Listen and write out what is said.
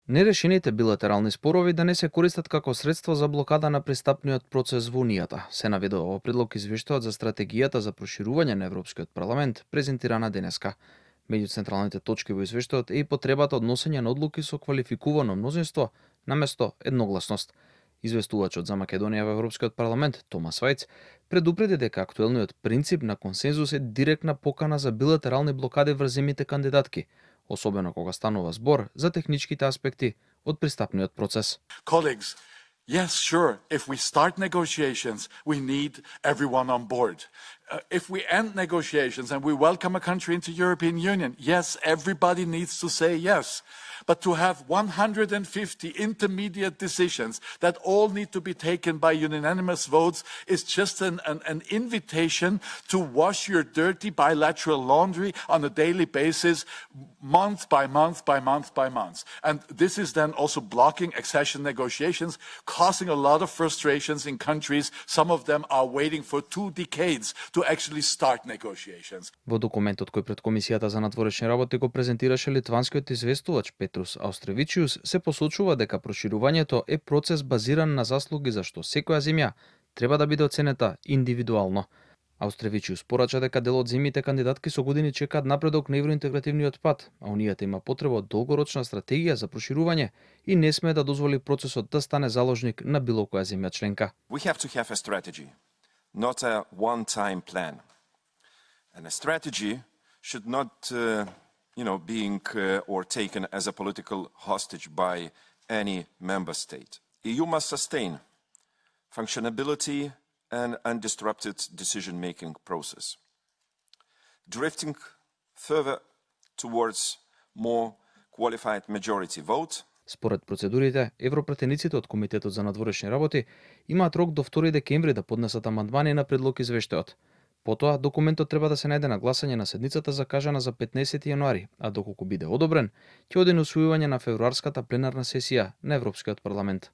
Нерешените билатерални спорови да не се користат како средство за блокада на пристапниот процес во Унијата, се наведува во предлог извештајот за стратегијата за проширување на Европскиот парламент, презентирана денеска. Меѓу централните точки во извештајот е и потребата од носење на одлуки со квалификувано мнозинство наместо едногласност. Известувачот за Македонија во Европскиот парламент, Томас Вајц, предупреди дека актуелниот принцип на консензус е директна покана за билатерални блокади врз земјите кандидатки, особено кога станува збор за техничките аспекти од пристапниот процес. Colleagues, yes, sure, if we start negotiations, we need everyone on board. If we end negotiations and we welcome a country into European Union, yes, everybody needs to say yes. But to have 150 intermediate decisions that all need to be taken by unanimous votes is just an invitation to wash your dirty bilateral laundry on a daily basis, month by month by month by month. And this is then also blocking accession negotiations, causing a lot of frustrations in countries. Some of them are waiting for 2 decades to actually start negotiations. Во документот кој пред Комисијата за надворешни работи го презентираше литванскиот известувач Петрус Аустревичиус, се посочува дека проширувањето е процес базиран на заслуги за што секоја земја треба да биде оценета индивидуално. Аустревичиус порача дека дел од земјите кандидатки со години чекаат напредок на евроинтегративниот пат, а Унијата има потреба од долгорочна стратегија за проширување и не смее да дозволи процесот да стане заложник на било која земја членка. We have to have a strategy, not a one-time plan. And a strategy should not being or taken as a political hostage by any member state. EU must sustain functionability and undisrupted decision-making process. Drifting further towards more qualified majority vote. Според процедурите, европратениците од Комитетот за надворешни работи имаат рок до 2 декември да поднесат амандмани на предлог извештајот. Потоа, документот треба да се најде на гласање на седницата закажана за 15 јануари, а доколку биде одобрен, ќе оди на усвојување на февруарската пленарна сесија на Европскиот парламент.